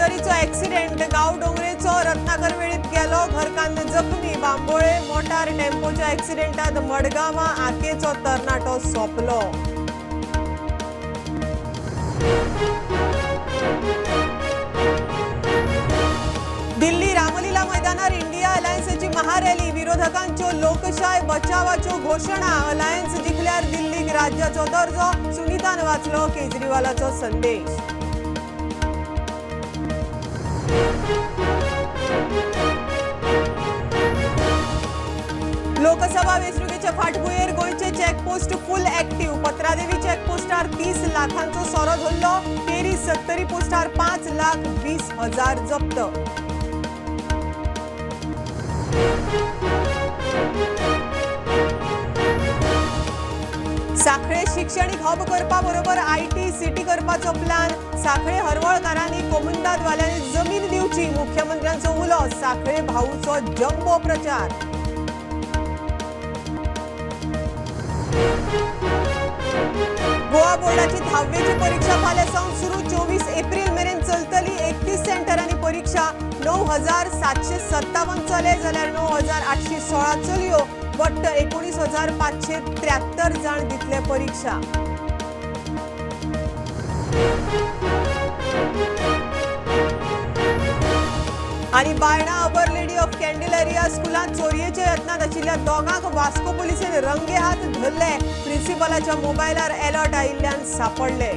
मोटारीचो accident. गांवडोंगरेचो Ratnakar Velip गेलो, घरकान्न जखमी. बांबोळे मोटार टेम्पोच्या ऍक्सिडेंटात मडगांवां आकेचो तरणाटो सोंपलो. दिल्ली रामलीला मैदानार इंडिया अलायन्साची महारॅली. विरोधकांच्यो लोकशाय बचावाच्यो घोशणा. अलायन्स जिखल्यार दिल्लीक राज्याचो दर्जो. सुनीतान वाचलो केजरीवालाचो संदेश. लोकसभा वेंचणुकेच्या फाटभुंयेर गोंयचे चेकपोस्ट फुल ऍक्टिव्ह. पत्रादेवी चेकपोस्टार 30 लाखांचो सोरो धरलो. केरी सत्तरी पोस्टार 5,20,000 जप्त. साखळे शिक्षणीक हब करपा बरोबर IT city करपाचो प्लान. साखळे हरवळकारांनी कोमुनिदादवाल्यांनी जमीन दिवची, मुख्यमंत्र्यांचो उलो. साखळे भाऊचो जम्बो प्रचार. गोवा बोर्डाची 10वेची परीक्षा फाल्यां सावन सुरू. 24 एप्रील मेरेन चलतली. 31 सेंटरांनी परीक्षा. 9757 चले जाल्यार 9816 चलयो. वट्ट 19,573 जाण दितले परीक्षा. आनी Baina our lady of Candelaria स्कुलांत चोरयेच्या यत्नांत आशिल्ल्या दोगांक वास्को पुलिसेन रंगेहात धरले. प्रिन्सिपलाच्या मोबायलार अलर्ट आयिल्ल्यान सापडले.